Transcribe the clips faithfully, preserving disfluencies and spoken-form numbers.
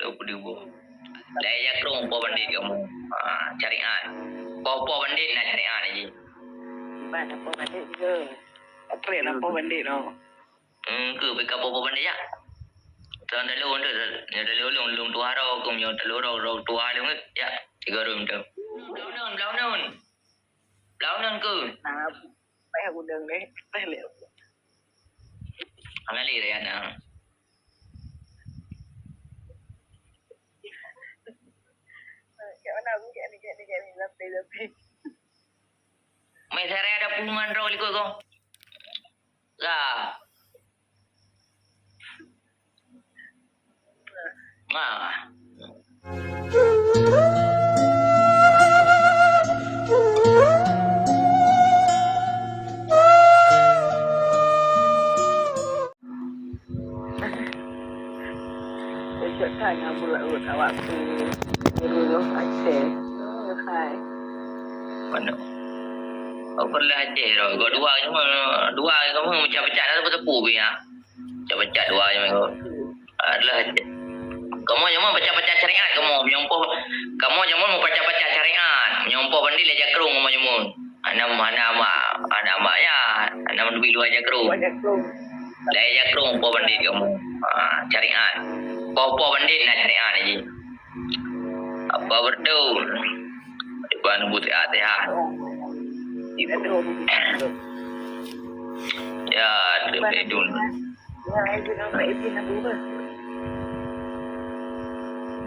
Teu peudeuh boh. Lai jakrong po bandit kamoe. Ha, syariat. Po-po bandit na syariat lagi. Ban po bandit ke? Trek na po bandit no. Hmm, ke pika po-po bandit ya? Tuan dalu untuk, ya dalu ulung, ulung tuha rau aku, nyoe dalu rau, rau tuha ulung ya. Tiga rum tu. Blau nun, blau nun. Blau nun ke? Nah, payah udang deh. Payah lihat. Hana lé Rayana. Kat mana aku kat ni, kat ni, kat ni, lapis, lapis. Mai sarai ada pungan rau likot kau. Lah. Nah. Besok tanya pula awak tu. Guru Aceh. Oh, hai. Mana? Oh, pernah Aceh tu. Kau dua cuma, dua kamu macam-macam dah tepu-tepu ya. Pecah-pecah dua nyang minggu. Adalah kamoe nyang meubaca-baca syariat kamoe, meunyoe po kamoe nyang meubaca-baca syariat, meunyoe po bandit lé jakrong kamoe nyang meuh. Hana, hana mak, hana mak ya, hana meudubi luwa jakrong. Luwa jakrong. Lé jakrong po bandit kamoe. Ha, syariat. Po-po bandit na syariat lagi. Apa betul? Iban buet Fatihah. Ya, terima kasih.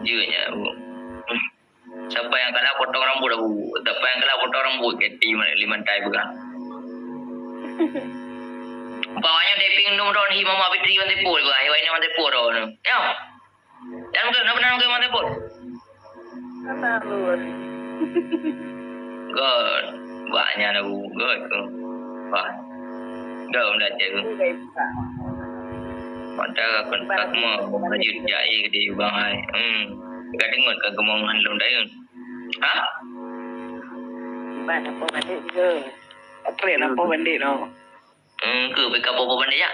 Jeunya, Bu. Siapa yang kalah potong rambut, Abu? Siapa yang kalah potong rambut? Kati liman tai peugah. Bawahnya deping num ron hi Mama Fitri wan tepo, Abu. Ayo ini wan tepo ron. Ya. Dan ke, kenapa nama ke Mantap Pol? Kenapa lu? God, banyak lagu God tu. Wah. God, udah cek tu. Mata aku tak mau lanjut jai ke di bang ai. Hmm. Gak dengar ke kemauan lom dayun. Ha? Ban apa bandit ke? Apa nak apa bandit tu? Hmm, ke pika po-po bandit ya?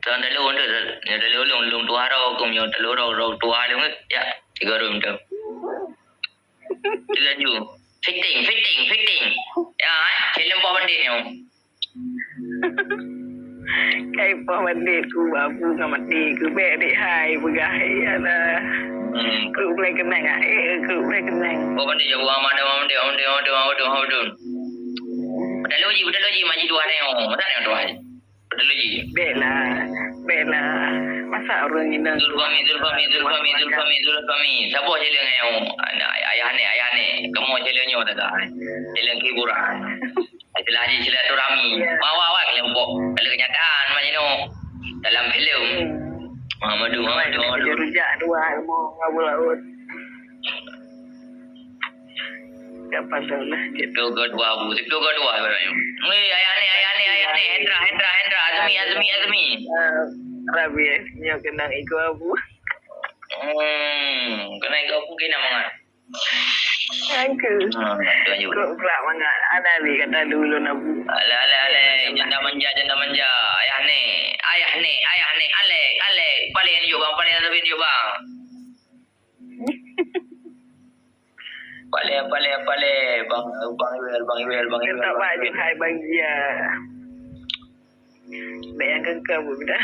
Tuan dalu untuk, ya dalu ulung, ulung tuha rau aku, nyoe dalu rau, rau tuha ulung ya. Tiga rum tu. Tiga ju. Fitting, fitting, fitting. Ya, eh, film po bandit nyoe. Kai po bandit ku babu ngamati ku bek dek hai peugah ya lah. Hmm. Ku boleh kenang ah, eh, ku boleh kenang. Po bandit jauh amat dah, amat dah, amat dah, amat dah, amat dah. Padahal uji, padahal uji, maju dua neo. Masa neo dua? Padahal uji. Bek lah, bek lah. Masa orang inong Zulfami, Zulfami, Zulfami, Zulfami, Zulfami. Siapa challenge neo? Anak ayah ni, ayah ni. Kamu challenge nyo dah dah. Challenge hiburan. Istilah haji silaturahmi. Ya. Mawa awak kelompok. Kalau kenyataan macam tu. Dalam filem. Hmm. Muhammadu, Muhammadu, Muhammadu. Rujak dua, mau ngabul laut. Siapa tahu lah. Situ ke dua bu, situ ke dua sebenarnya. Weh, ayah ni, ayah ni, ayah ni. Hendra, Hendra, Hendra. Azmi, Azmi, Azmi. Ah, Rabi, eh. Nyo kenang iko abu. Hmm, kenang iko abu kena mangat. Angku. Ha, tu aja. Kok pula mangat. Ada ni kata dulu nabu. Alah, alah, alah. Janda manja, janda manja. Ayah ni, ayah ni, ayah ni. Alek, Alek. Paling tunjuk bang, paling tapi tunjuk bang. Palé, palé, palé, Bang, Bang Iwel, Bang Iwel, Bang Iwel. Tetap baju hai Bang Jia. Bayangkan ke Abu dah.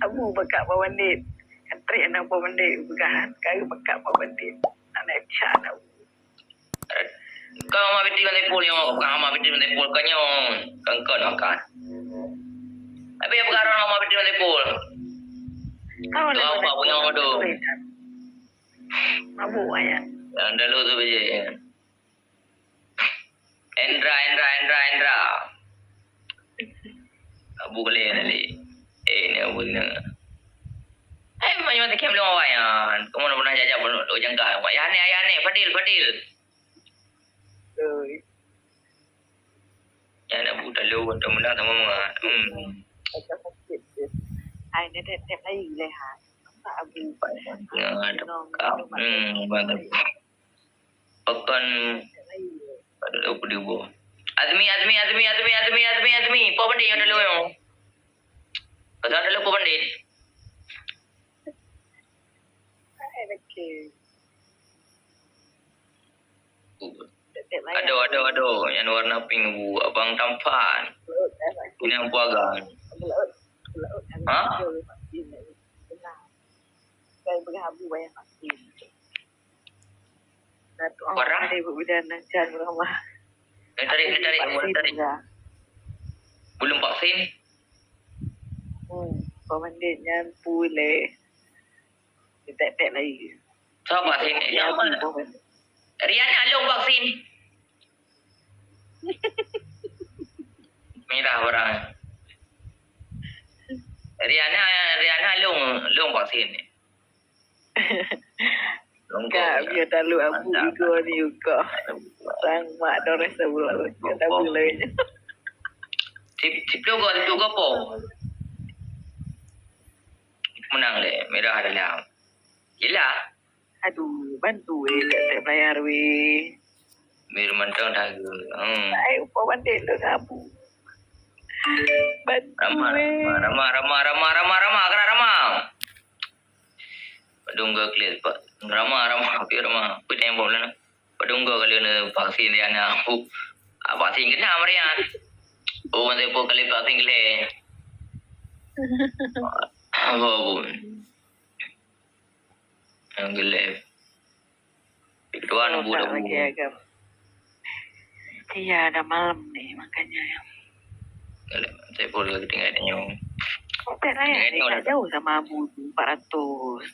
Abu pekak Pak Bandit. Katrik anak Pak Bandit peugah. Kau pekak Pak Bandit. Anak cak Abu. Kau Mama Fitri Bandai Pol nyoe, bukan Mama Fitri Bandai Pol kau nyoe. Kau, kau dah makan. Tapi apa karena Mama Fitri Bandai Pol? Kau dah apa punya tu? Mabuk ayah. Yang dulu tu biji. Endra, Endra, Endra, Endra. Abu boleh tadi. Eh, ni Abu ni. Eh, macam mana kem lima wayang? Kamu nak pernah jajak pun duk jangka. Ayah ni, ayah ni, Fadil, Fadil. Oi. Ya, nak buta lu untuk menang sama menga. Hmm. Ai, ni tep-tep lagi leh, ha. Nampak Abu. Ya, ada kau. Hmm, bagus. Pakon. Ada apa dia buat? Azmi, Azmi, Azmi, Azmi, Azmi, Azmi, Azmi. Apa benda yang ada lu yang? Pasal ada lu apa benda? Aduh, aduh, aduh. Yang warna pink bu. Abang tampan. Ini yang puaga. Ha? Barang? Ni tarik, ni tarik, ni tarik. Belum vaksin? Hmm, pemandik nyan puleh. Tek-tek lagi. Siapa sini? Ya, siapa? Riana lôn vaksin. Mirah orang. Riana, Riana lôn, lôn vaksin. Lôn kak, biar talu abu. Mantap. Igo ni uko. Sang mak dores sebulan. Kata boleh. Sip, sip lôn go, sip lôn go po. Menang le, mirah dalam. Yelah. Aduh, bantu weh, tek-tek belayar weh. Mir mantong dah ke. Hmm. Ai, upo banding tu sabu. Bantu weh. Rama, rama, rama, rama, rama, rama, kena rama. Padung ke klik, Pak. Rama, rama, pi rama. Pi tembok lah. Padung ke kalau ni vaksin dia nak. Ah, vaksin kena meriah. Oh, nanti pun kali vaksin kali. Apa pun. Yang gelap. Tuan oh, budak tak lagi agam. Iya, dah malam ni, makanya. Gelap. Saya pun lagi tinggal di nyong. Hotel lain ni tak jauh sama Abu tu, empat ratus.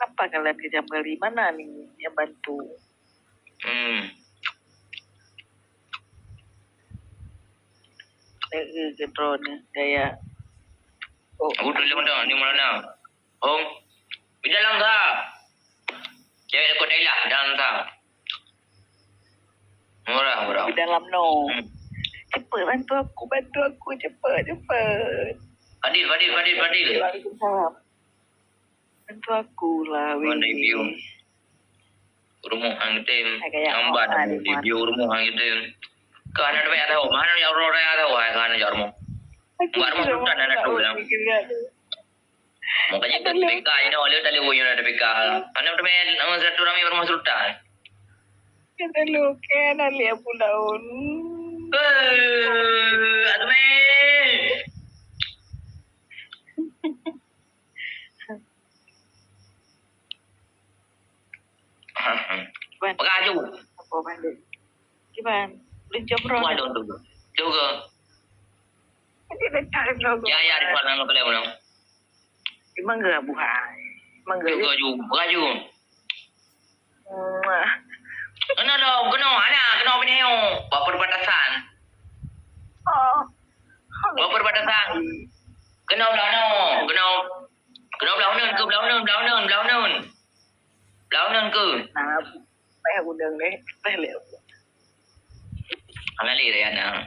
Kenapa kalian ke Jamali? Mana ni yang bantu? Hmm. Lagi ke drone ni, gaya. Oh. Aku tulis dah, ni mana? Hong, di dalam sah. Cewek dekat Thailand, dalam sah. Murah, murah. Di dalam no. Hmm. Cepat bantu aku, bantu aku, cepat, cepat. Fadil, Fadil, Fadil, Fadil. Waalaikumsalam. Bantu aku lah, weh. Mana review? Rumoh hang tem. Nambat di review rumoh hang tem. Ka hana teumé atau mana ya orang orang atau hai ka hana jarum. Buat rumah sultan hana tu lah. Mungkin jadi T P K ini oleh tadi wujud ada T P K. Hana teumé nama satu ramai rumah sultan. Kita luka nak lihat pun daun. Eh, aduh meh. Kiban. Peugah aju. Apa balik? Kiban. Belum jumroh. Wah, dong tu. Juga. Nanti dah tak ada. Ya, ya, di mana nak kalian mana? Memang gerak buhai. Memang gerak. Juga aju. Peugah aju. Muah. Kena dong, kena. Ana, kena bini yo. Bak perbatasan. Oh. Bak perbatasan. Kena belah no. Kena. Kena belah uneun ke, belah uneun, belah uneun, belah uneun. Belah uneun ke? Nah, payah uneun deh, payah leh. Hana lé dah, nah.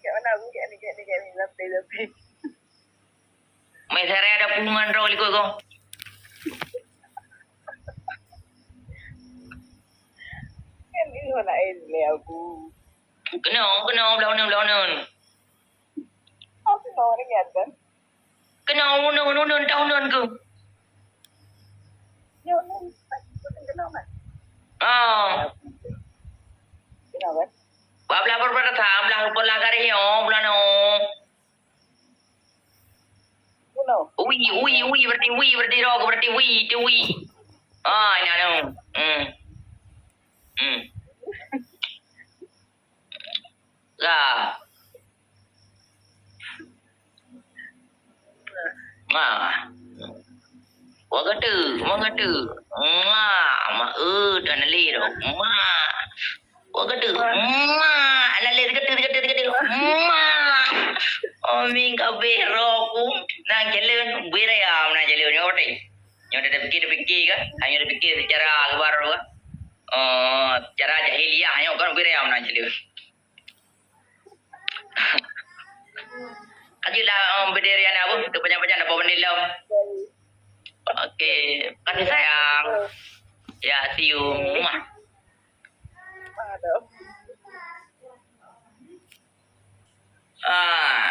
Kat mana aku, kat ni, kat ni, kat ni, lapis, lapis. Mai sarai ada pungan rau likot kau. Kan ni orang lain ni aku. Kena, kena, belah uneun, belah uneun. Apa kau orang ingat kan? Kena uneun, uneun, tahu uneun ke? Ya, uneun. Kena kan? Ah. Kena kan? Belah, belah, belah, belah, belah, belah garis nyoe, belah nyoe. Ui, ui, ui, berarti ui, berarti rok, berarti ui, tu ui. Ah, ini anu. Hmm. Hmm. Lah. Ma. Wa gata, ma gata. Ma, ma, eh, dan le tu. Ma. Wa gata. Ma, lalu gata, gata, gata. Ma. Amin kabeh roh ku. Nang jalan, beri ayam nang jalan. Nyoe deh. Nyoe dah fikir-fikir kan? Hanya fikir secara akbar kan? Oh, cara jahiliah nyoe kan beri ayam nang jalan. Ajulah, um, berdiri anak aku, tu panjang-panjang dapat bendera. Okey, kasih sayang. Ya, see you. Muah. Ah.